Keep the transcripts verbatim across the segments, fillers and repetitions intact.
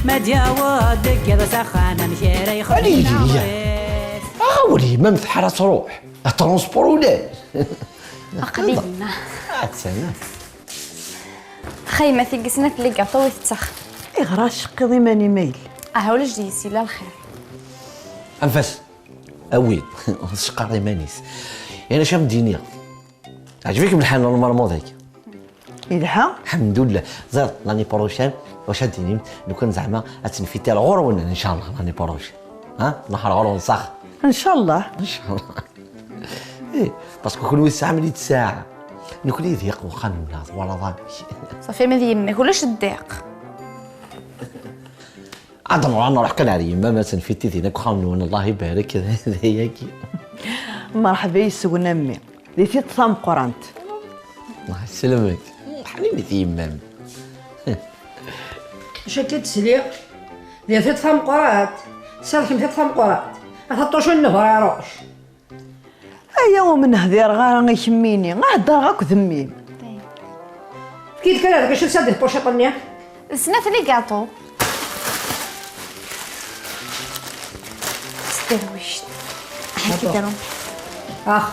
Ma d-yaweḍ deg yiḍ s axxam, amek ara yexdem Ani yella? Aɣawel yemma-m tḥara truḥ. Transport ulac. Aql-i yemma. Attan. Xayma tigi snat ligaṭu i tettex. Iɣra ceqqiḍ iman-im a yelli. Aha ulac deg-s yella lxir. Anef-as. Awi-d. Ur tceqqar iman-is. Yal acu am d-iniɣ. Teɛǧeb-ikem lḥal n lmermuḍ-agi? Yelha. Lḥemdullah. Ẓer, l'année prochaine, wacu ad d-tinim, lukan zeɛma ad tenfiter ɣur-wen, ncallah, l'année prochaine. Ha? Nehṛ ɣur-wen, sax? Ncallah. Ncallah. Eh, parce que kunwi tesɛam-d ssaɛa. Nekni diq wexxam-nneɣ, twalaḍ amek. Ṣafi, ma d yemma-k, ulac ddiq. Ad nruḥ, nruḥ kan ar yemma-m, ad tenfit tidin akk axxam-nwen, Allah ibarek, d ayagi. Merḥba yes-wen a mmi, di tiṭ tameqqrant. Allah yesselmek. Ḥninet yemma-m. Acu akka d-sliɣ? Di tiṭ tameqqrant. Serkem tiṭ tameqqrant. A taṭṭucun n Bararuc. Aya ur m-nehdireɣ ara i kemmini, heddreɣ akk d mmi-m. Efk-iyi-d kan deg acu tsa di tpuciṭ-nni. D snat ligaṭu. S terwict. Aḥ, ad d-arum. Ax,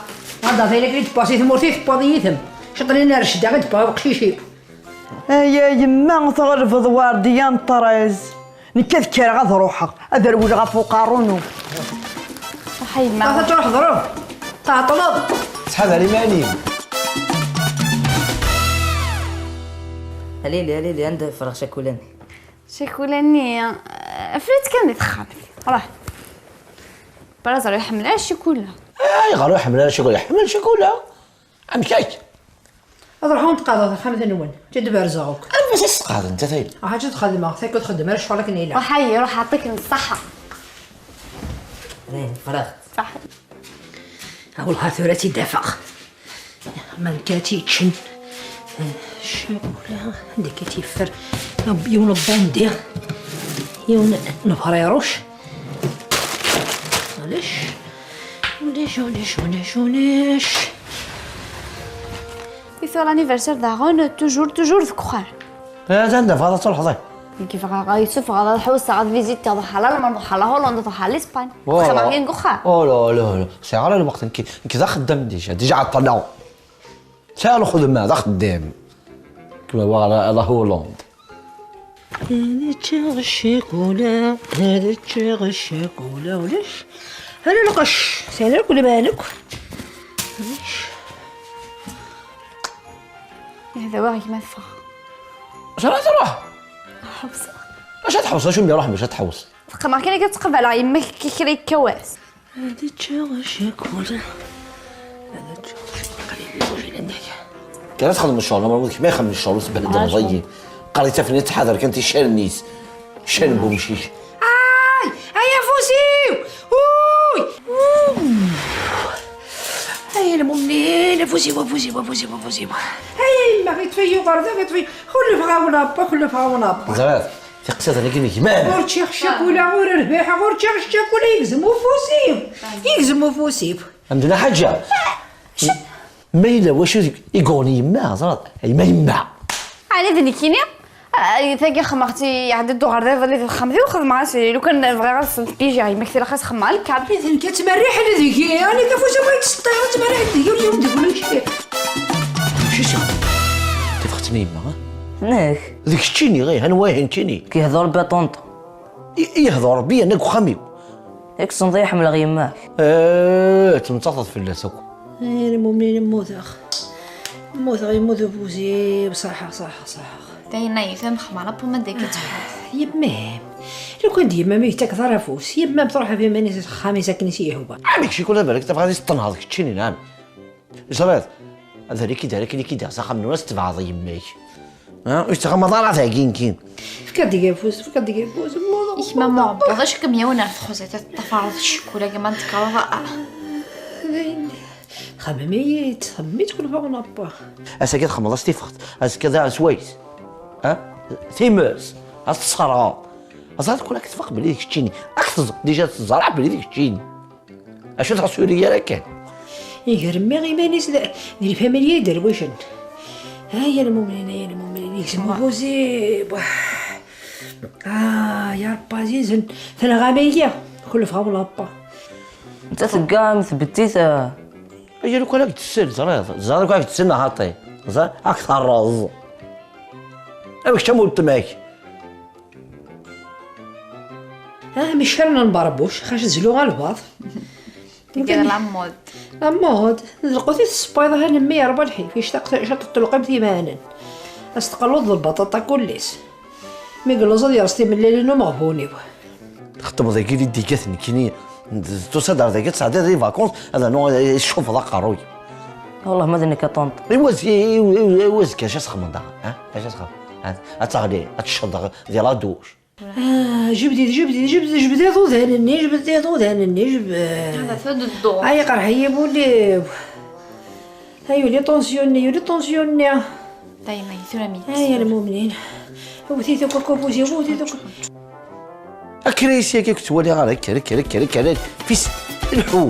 ad d-aḍil akken i d-tewweḍ si tmurt i tewweḍ yid-m. Ciṭ-nni n rrecda i d-tewweḍ uqcic-iw. Ay a yemma, tɣelbeḍ werdiya n ṭṭrez. Nekk ad kkreɣ ad ruḥeɣ, ad rewleɣ ɣef uqerru-nu. Ruḥ a yemma. Ad truḥeḍ, ruḥ. Tɛeṭleḍ. Ttḥadar iman-im. A Lili, a Lili, anda ffreɣ ccakula-nni? Ccakula-nni, eh, fret kan di texxamt. Ruḥ. Brazer ur iḥemmel ara ccakula. Ayɣer ur iḥemmel ara ccakula? Iḥemmel ccakula. Amek akka? Ad ruḥeɣ ad tqeɛdeḍ axxam-nwen. Ǧǧet berzeɣ akk. Arma s-, s-tqeɛdent a tayem. Aha, ǧǧet xedmeɣ, takk ur txeddem ara ccɣel akken ilaq. Ruḥ ayi, ruḥ, ɛṭik n ṣṣeḥḥa. Dayen, ffreɣ. Ṣaḥḥa. Awellah, tura ad tt-id-afeɣ. Ma nekk ad tt-yeččen. Ccakula, anda akka tt-yeffer? Yiwen n bondi, yiwen n ubriruc. Ulac, ulac, ulac, ulac, ulac. I tura l'anniversaire daɣen, toujours, toujours deg uxxam. Eh, anda bɣiḍ ad truḥeḍ, eh? Nekk bɣiɣ ad isuffeɣ ad ḥewseɣ ad viziteɣ, ad ruḥeɣ Lalman, ad ruḥeɣ la Hollande, ad ruḥeɣ l'Espagne. Voilà. Xedmeɣ kan deg uxxam. Oh là là là. Sɛiɣ ara lweqt nekk, nekk d axeddam déjà, déjà ɛeṭṭleɣ. Sɛiɣ lxedma, d axeddam. Kma wa la, la Hollande. Ad ččeɣ ccakula, ad ččeɣ ccakula, ulac. Ala lqecc, sɛiɣ akk lmal akk. Ulac. Hda waɣ gma ffeɣ. Acu ara truḥ? Ḥebseɣ. Acu ad tḥewseḍ? Acu mi iruḥ, acu ad tḥewseḍ? Teqqmeɣ kan akka ttqabaleɣ yemma-k kra yekka wass. Ad ččeɣ ccakula. Ad ččeɣ ccakula. Qlil lwajin-nnek. Kan ad txedmeḍ ccɣel, ama d kemm ay ixedmen ccɣel, ur tbehdileḍ-iyi. Qqar-it afni, ttḥadar kan ticcaren-is. Ccan n wemcic. Ay, ay afus-iw! Uy! Uy! Ay lmumnin, afus-iw, afus-iw, afus-iw, afus-iw. Ay yemma, yeṭṭef-iyi uɣerda, yeṭṭef-iyi. Xulfeɣ-awen Ṛebbi, xulfeɣ-awen Ṛebbi. Ẓriɣ, tiqsiḍin-agi n gma-m. Ur ččiɣ ccakula, ur rbiḥeɣ, ur ččiɣ ccakula, yegzem ufus-iw. Yegzem ufus-iw. Ɛemden a Ḥaǧa. Ma yella wacu i yeɣni yemma, ẓrat, yemma, yemma. Ɛni d nekkini? Ah, tagi xedmeɣ-tt i, iɛedda-d uɣerda iḍelli di texxamt-iw, xedmeɣ-as, lukan bɣiɣ ad sent-pijiɣ yemma-k, tilaq ad xedmeɣ lkam. I d nekk ad ttmerriḥen deg-i, ɛni d afus-iw ay ttseṭṭiɣ, ad ttmerriḥen deg-i, ur yiwen deg-wen acu. Acu i s-ixdem? Tifxet-nni yemma, ha? Nek. D keččini, ih, anwa ihi nekkini? K-ihder Rebbi a ṭunṭa. I, ihder Rebbi yerna deg uxxam-iw. Yak tessneḍ-iyi ḥemmleɣ yemma-k. Eh, tmettateḍ fell-as akk. Ay lmumnin, mmuteɣ. Mmuteɣ, yemmut ufus-iw, ṣaḥeɣ, ṣaḥeɣ, ṣaḥeɣ. Dayen ay fhem xemma la pomme de ketchup. Yemma-m. Lukan d yemma-m i yettakeḍ ara afus. Yemma-m truḥ ɣef yiman-is s axxam-is akken i s-yehwa. Ɛemmi, kečč kul aberek tebɣiḍ i s-tenheḍ keččini, neɛm? Ẓriḍ, ad rikid ara klikid s axxam-nwen, ad s-tebɛeḍ yemma-k. Ha? Ur tettɣamaḍ ara dagi, nekki. Efk-aɣ-d deg afus, efk-aɣ-d deg afus, mmuḍ. Ikma Muɛebbuḍ, acu kem-yawin ar txuza, ad teṭṭafareḍ ccikula, gma n tekreḍ, ah. Dayen, xemmem-iyi-tt, xemmem-itt, kul ma ɣ-nabba. Ass-agi txemmeḍ-as tifxet, azekka daɣen swayes. Ha? Times, ad tesxerɣeḍ. Ẓriɣ kul ad k-tfaq belli d keččini. Ad k-teẓ-, déjà teẓra belli d keččini. Acu tɣas ur iri ara kan? Iger mmi iman-is d, d lfamilya iderwicen. Ay a lmumnin, ay a lmumnin, yegzem ufus-iw. Ah, ya Rebbi ɛzizen, tenɣam-iyi. Kulef ɣa wlappa. Netta tegga am tbettit. Aya lukan ad k-d-tessen, teẓriḍ, teẓriḍ lukan ad k-d-tessen a xaṭi. Ẓer, ad k-terreẓ. Amek kečč am weltma-k? Ah, mi ccernen berbuc, xac zlu albaḍ. Tgiḍ la mode. La mode, d lqut i tessewwayeḍ, ha nemmi yerba lḥif, yectaq ciṭ n telqimt imanen. As teqluḍ d lbaṭaṭa kullis. Mi yelluẓ ad yerẓ timellalin n umeɣbun-iw. Txeddmeḍ dagi di ddigat nekkini, tusa-d ar dagi ad tesɛeddiḍ les vacances, ad rnu iccuffeḍ aqerruy. Wellah ma d nekk a ṭunṭ. Iwaz, iwaz, iwaz, acu as-xedmeḍ daɣen, ha? Acu as-xedmeḍ? Ha? Ad teɣli, ad tecceḍ di la douche. Ah, jebdit, jebdit, jebdit, jebdit iḍudan-nni, jebdit iḍudan-nni, jebdit. هذا ثد الضوء. Ay, iqerḥ-iyi wul-iw. Ay, yuli ṭunsyu-nni, yuli ṭunsyu-nni. دايما ثلامي. Ay, a lmumnin. Wwet-it akk, akk afus-iw, wwet-it akk. Akker-iyi syagi, ur k-ttwaliɣ ara. Kker, kker, kker, kker, fis, lḥu.